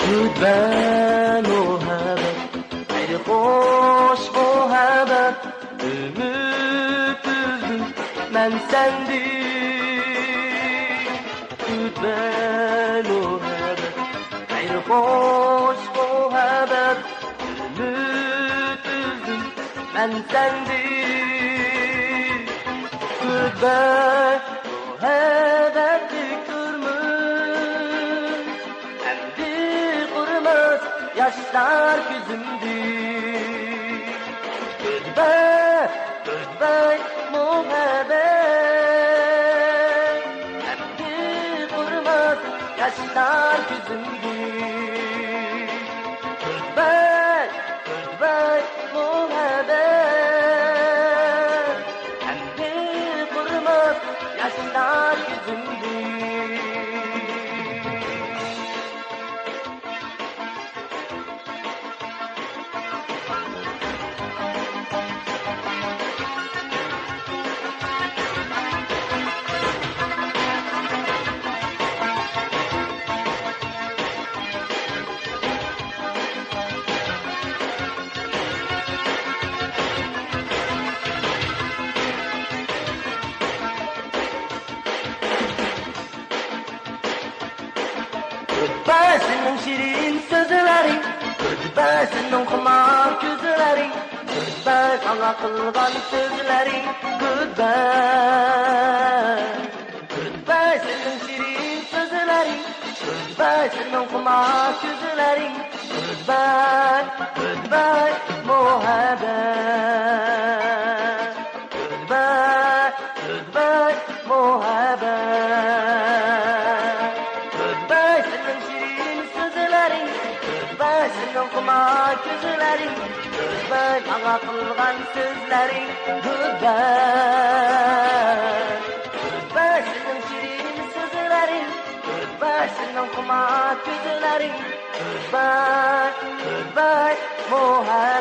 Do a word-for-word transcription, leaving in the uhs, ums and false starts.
گۈلبەن مۇھەببەت، خەير خوش مۇھەببەت، ئۈمىد ئۈزدۈم مەن سەندىن. گۈلبەن مۇھەببەت، خەير خوش مۇھەببەت، ئۈمىد ئۈزدۈم مەن سەندىن. گۈلبەن مۇھەببەتلىك تۇرمۇش ئەمدى قۇرۇماس ياشلار كۆزۈمدىن. گۈلبەن، گۈلبەن مۇھەببەت ئەمدى قۇرۇماس ياشلار كۆزۈمدىن. گۈلبەن، گۈلبەن مۇھەببەت ئەمدى قۇرۇماس ياشلار كۆزۈمدىن. گۈلبەن سېنىڭ شېرىن سۆزلىرىڭ، گۈلبەن سېنىڭ خۇمار كۆزلىرىڭ، گۈلبەن ساڭا قىلغان سۆزلىرىڭ، گۈلبەن. گۈلبەن سېنىڭ شېرىن سۆزلىرىڭ، گۈلبەن سېنىڭ خۇمار كۆزلىرىڭ، گۈلبەن، گۈلبەن مۇھەببەت. گۈلبەن، گۈلبەن مۇھەببەت. گۈلبەن سېنىڭ شېرىن سۆزلىرىڭ، گۈلبەن سېنىڭ خۇمار كۆزلىرىڭ، گۈلبەن ماڭا قىلغان سۆزلىرىڭ، گۈلبەن. گۈلبەن سېنىڭ شېرىن سۆزلىرىڭ، گۈلبەن سېنىڭ خۇمار كۆزلىرىڭ، گۈلبەن، گۈلبەن مۇھەببەت.